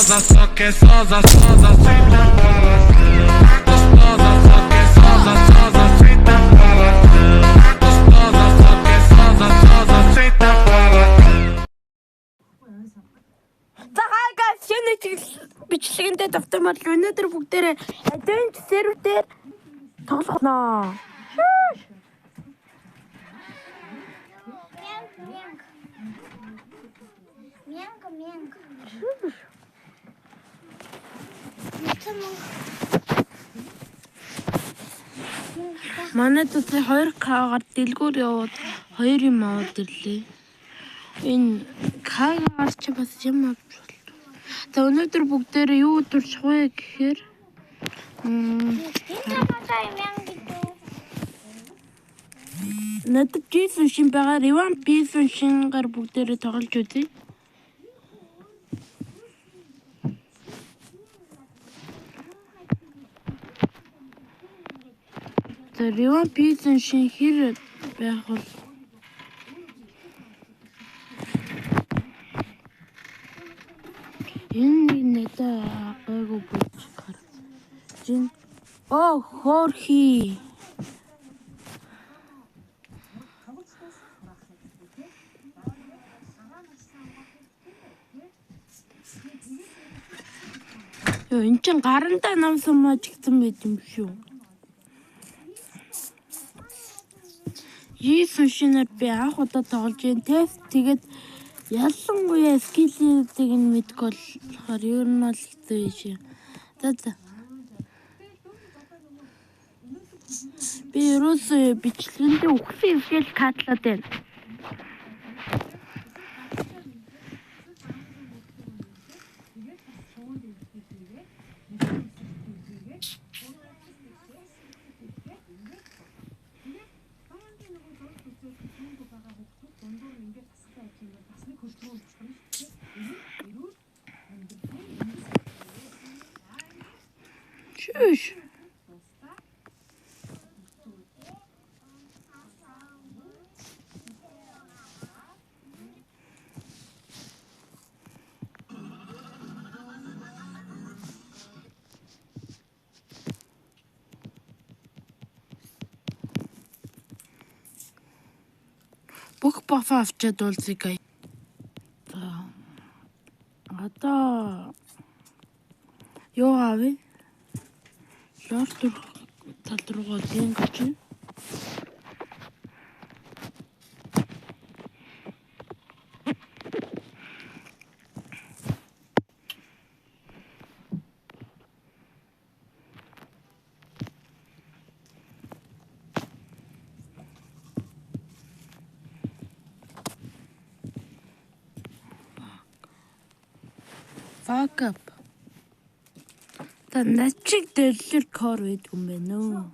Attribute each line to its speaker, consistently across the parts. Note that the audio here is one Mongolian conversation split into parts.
Speaker 1: Gostosa, só quer sosa, sosa, senta balançando. Gostosa, só quer sosa, sosa, senta balançando. Gostosa, só quer sosa, sosa, senta balançando.
Speaker 2: За хай guys, шинэ бичлэгэндээ тавтамал өнөөдөр бүгдээрээ Adventure server дээр тоглох ноо.
Speaker 3: Мянга мянга. Мянга мянга. Мянга мянга.
Speaker 2: Манай төсөө 2К-гаар дэлгүүр яваад хоёр юм аваад ирлээ. Энэ К-гаар чи бас юм авч болдог. За өнөөдөр бүгдээрээ юу турших вэ гэхээр
Speaker 3: Энэ таматай мянга гэдэг.
Speaker 2: надад Jason шин байгаа Иван Писон шингаар бүгдээрээ тоглож үзье. За Иван Писон шин хэр байх вэ? Энэ нэг надад гайгүй болж харагдаж байна. Оо хөөрхий. Йоо, эн чин гарандаа нам сумаа чигсэн байт юм шүү. Иесус шинээр би анх удаа тоглож байна. Тест тэгээд ялангуяа скиллүүдийг нь мэдгүй болохоор ер нь бол хэцүү юм шиг. За за. Би ерөөсөө бичлэгэндээ үхсэн юм шиг л катлаад байна. Шүүш. Бүх бафа авчиад уулзъя. За. Одоо юу авъя? Лорд тал руугаа гэнг очив. Fuck up. Та начиг дэлгэр кор байдаг юм байна уу?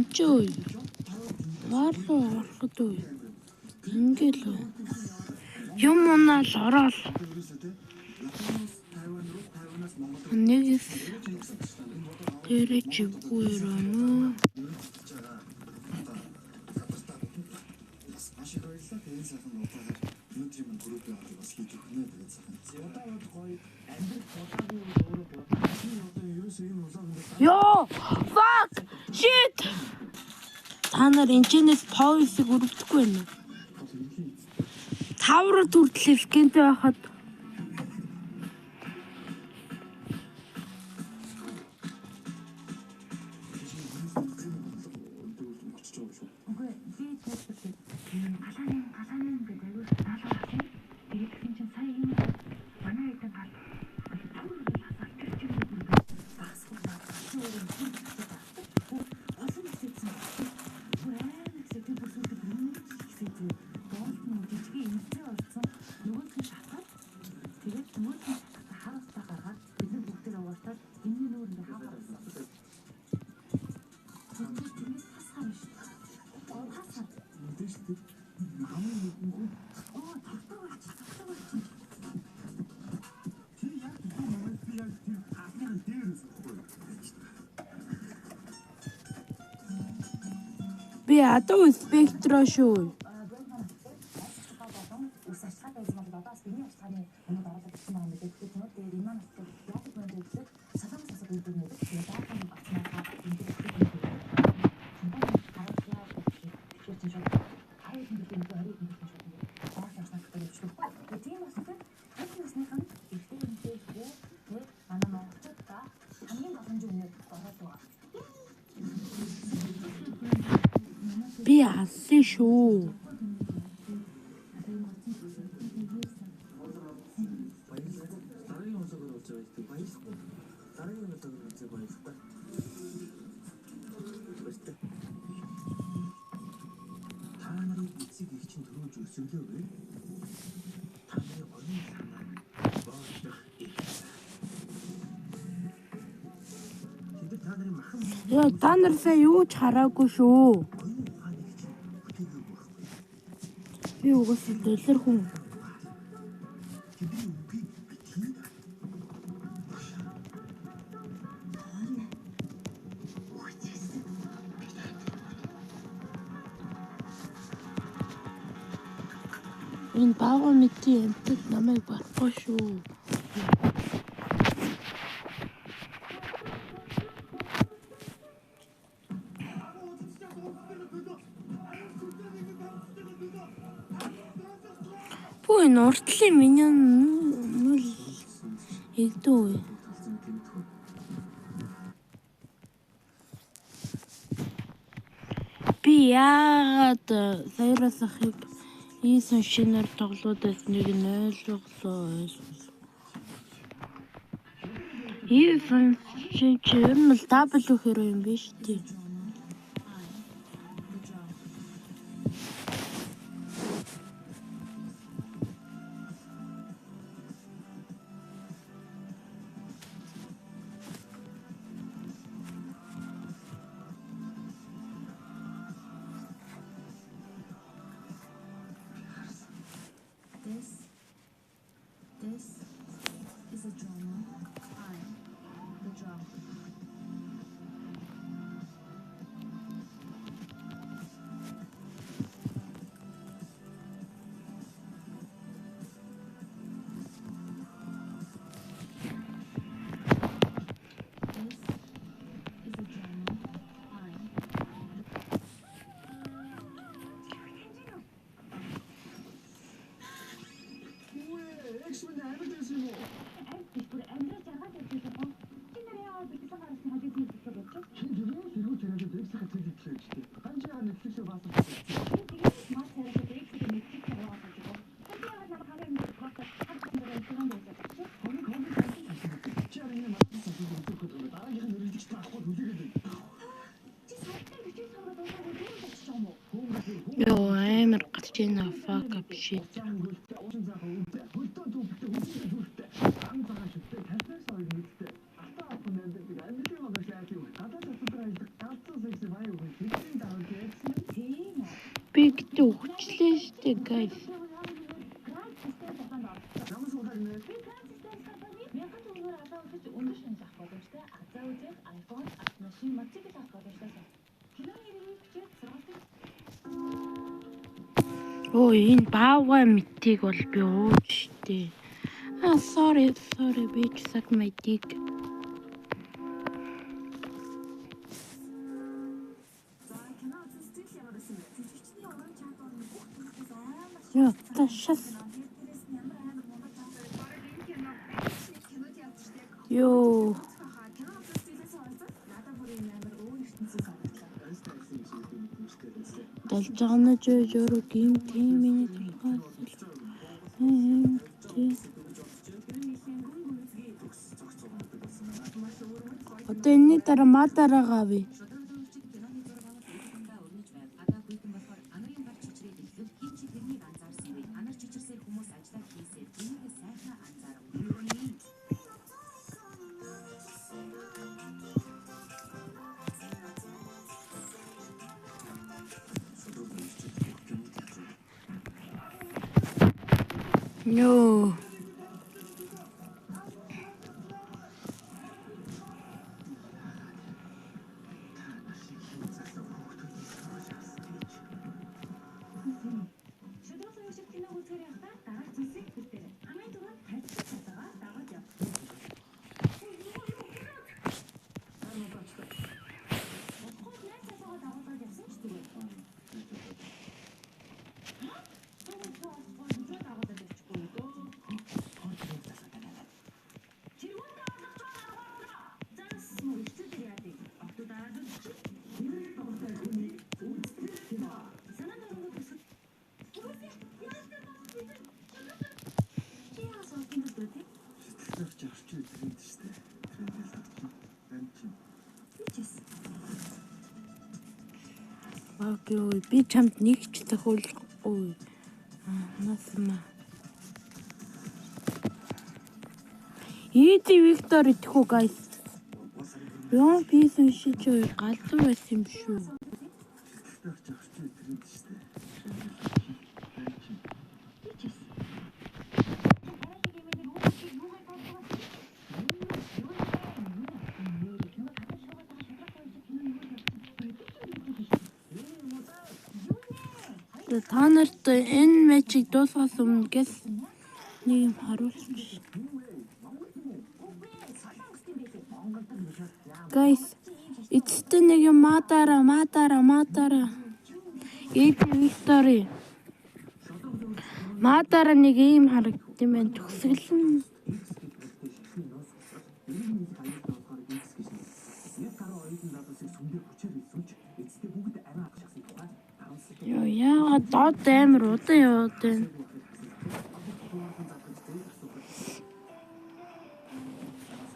Speaker 2: Энд чи үе. Баарлуу ороход үе. Ингээл үе. Юм унаал ороод. Нэгээс дээрээ чивгүй өрөөнө. Йоо! Fuck! Shit! Та нар энэчнээс Poise-ыг өрөвдөхгүй байна уу? Тавар хүртэл skin-тэй байхад би адуу спектро шүү. Би алсан шүү. Яа, та нар сая юу ч хараагүй шүү. Би угаасаа доллар хүн. Энэ бага мэдээ амтд намайг барахгүй шүү. Бүү энэ уртлын миний нүл эгдүү. Би яагаад Саяраас ахыг Ийсэн шинээр тоглоод байсныг нь ойлголоо. Ийсэн шин чи ер нь л W hero юм биш үү?
Speaker 4: This is a drama. I'm the drama. This is a drama. I'm
Speaker 2: Йоо амар гарч ийна fuck up shit. Гэтэ өгчлээ штэ guys. Оо энэ баавгай мэтийг бол би ууж штэ. Ah sorry sorry bitch suck my dick. Йоо та шас. Йоо. Далжаана жоо гим тийм миний тулгаас. Одоо энэний дараа Мадарагаа авъя. Йоо. Окей, би чамд нэг ч тохиолдохгүй. Насма. Easy Victor идэх үү guys? Яа би уншиж галзуу байсан юм шүү. Та нарт энэ матчийг дуусгаас өмнө гэс нэг юм харуулчих. Guys, эцэстээ нэг юм Madara. Easy Victory. Madara нэг ийм харагдсан байна. Төгсгөл нь. Йоо яагаад доод амар удаан яваад байна.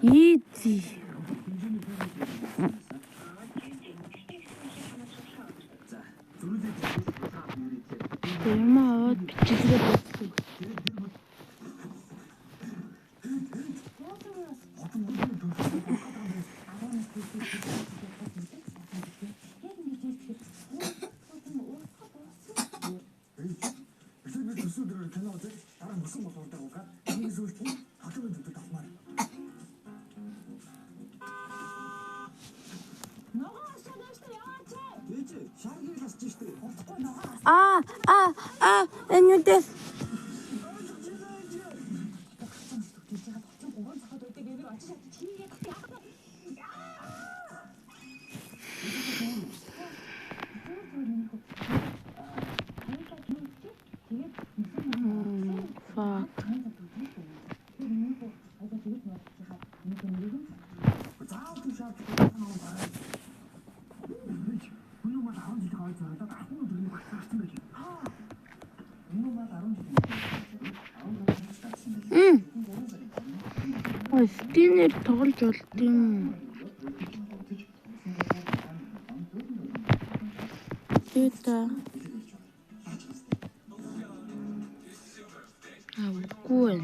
Speaker 2: Easy. Юм аваад бичлэгээ болсон. А энэ үдээс fuck. Спиннер тоглож болд юм. Тэта. А үгүй.